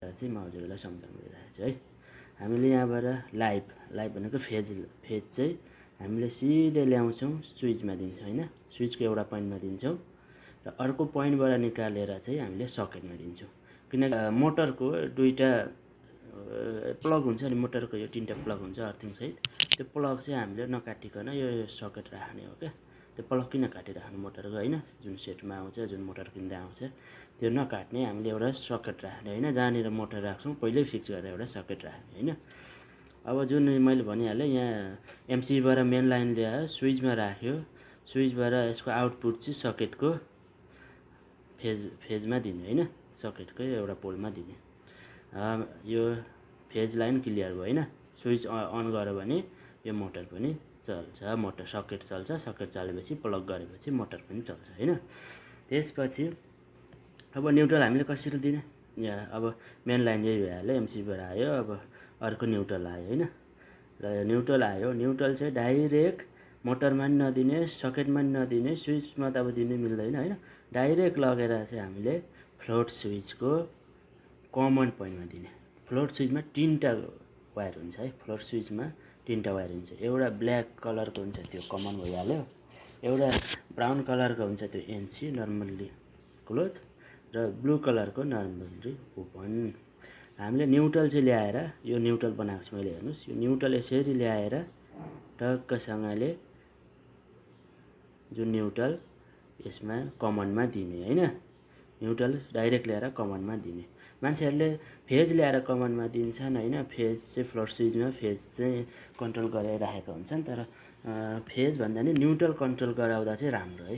चाहिँ म हजुरहरूलाई सम्झाउन गइरहेको छु है। हामीले यहाँबाट लाइभ भनेको फेज चाहिँ हामीले सिधै ल्याउँछौँ स्विचमा दिन्छौँ हैन। स्विचको एउटा पोइन्टमा दिन्छौँ र अर्को पोइन्टबाट निकालेर चाहिँ हामीले सकेटमा दिन्छौँ। किनकि मोटरको दुईटा प्लग हुन्छ नि, मोटरको यो तीनटा प्लग हुन्छ अर्थिङ सहित। त्यो प्लग चाहिँ हामीले नकाटिकन यो सकेट राख्ने हो क्या। त्यो प्लग किन काटिराख्नु मोटरको हैन, जुन सेटमा आउँछ, जुन मोटर किन्दा आउँछ त्यो नकाट्ने, हामीले एउटा सकेट राख्ने हैन। जहाँनिर मोटर राख्छौँ पहिल्यै फिक्स गरेर एउटा सकेट राख्ने हैन। अब जुन मैले भनिहालेँ यहाँ एमसीबीबाट मेन लाइन ल्यायो, स्विचमा राख्यो, स्विचबाट यसको आउटपुट चाहिँ सकेटको फेजमा दिने हैन, सकेटकै एउटा पोलमा दिने। यो फेज लाइन क्लियर भयो हैन। स्विच अन गर्यो भने यो मोटर पनि चल्छ, मोटर सकेट चल्छ, सकेट चलेपछि प्लग गरेपछि मोटर पनि चल्छ हैन। त्यसपछि अब न्युट्रल हामीले कसरी दिने, यहाँ अब मेन लाइन यही भइहाल्यो, एमसीबीबाट आयो, अब अर्को न्युट्रल आयो हैन। र न्युट्रल आयो, न्युट्रल चाहिँ डाइरेक्ट मोटरमा पनि नदिने, सकेटमा पनि नदिने, स्विचमा त अब दिनु मिल्दैन हैन। डाइरेक्ट लगेर चाहिँ हामीले फ्लोट स्विचको कमन पोइन्टमा दिने। फ्लोट स्विचमा तीनटा वायर हुन्छ है, फ्लोट स्विचमा तीनटा वायर हुन्छ। एउटा ब्ल्याक कलरको हुन्छ त्यो कमन भइहाल्यो, एउटा ब्राउन कलरको हुन्छ त्यो एनसी नर्मल्ली क्लोज, र ब्लू कलरको नर्मल्ली ओपन। हामीले न्युट्रल चाहिँ ल्याएर यो न्युट्रल बनाएको छु मैले, हेर्नुहोस् यो न्युट्रल यसरी ल्याएर टक्कसँगले जुन न्युट्रल यसमा कमनमा दिने हैन। न्युट्रल डाइरेक्ट ल्याएर कमनमा दिने। मान्छेहरूले फेज ल्याएर कमनमा दिन्छन् हैन। फेज चाहिँ फ्लोट स्विचमा फेज चाहिँ कन्ट्रोल गरिराखेको हुन्छन्, तर फेज भन्दा नि न्युट्रल कन्ट्रोल गराउँदा चाहिँ राम्रो है।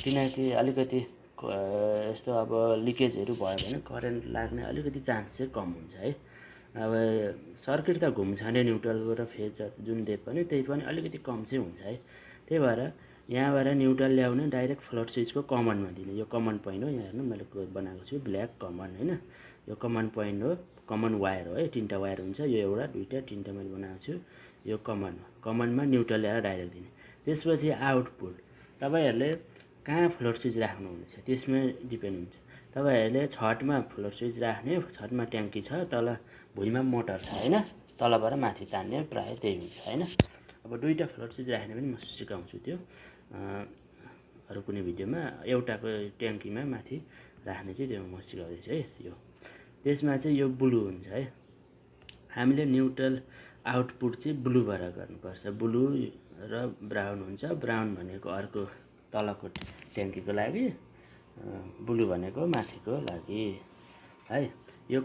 किनकि अलिकति यस्तो अब लिकेजहरू भयो भने करेन्ट लाग्ने अलिकति चान्स चाहिँ कम हुन्छ है। अब सर्किट त घुम्छ नै न्युट्रलको र फेज जुन दिए पनि त्यही पनि अलिकति कम चाहिँ हुन्छ है। त्यही भएर यहाँबाट न्युट्रल ल्याउने डाइरेक्ट फ्लोट स्विचको कमनमा दिने। यो कमन पोइन्ट हो, यहाँ हेर्नु मैले बनाएको छु ब्ल्याक कमन हैन। यो कमन पोइन्ट हो, कमन वायर हो है, तीनटा वायर हुन्छ, यो एउटा दुईटा तीनटा मैले बनाएको छु। यो कमन हो, कमनमा न्युट्रल ल्याएर डाइरेक्ट दिने। त्यसपछि आउटपुट तपाईहरुले कहाँ फ्लोट स्विच राख्नुहुन्छ त्यसमा डिपेन्ड हुन्छ। तपाईहरुले छतमा फ्लोट स्विच राख्ने, छतमा ट्याङ्की छ, तल भुइँमा मोटर छ हैन, तलबाट माथि तान्ने प्राय त्यही हुन्छ हैन। अब दुईटा फ्लोट स्विच राख्ने पनि म सिकाउँछु, त्यो अरु कुनै भिडियोमा। एउटाको ट्याङ्कीमा माथि राख्ने चाहिँ त्यो म सिकाउँदैछु है। यो त्यसमा चाहिँ यो ब्लू हुन्छ है। हामीले न्युट्रल आउटपुट चाहिँ ब्लूबाट गर्नुपर्छ। ब्लू र ब्राउन हुन्छ। ब्राउन भनेको अर्को तलको ट्याङ्कीको लागि, ब्लू भनेको माथिको लागि है। यो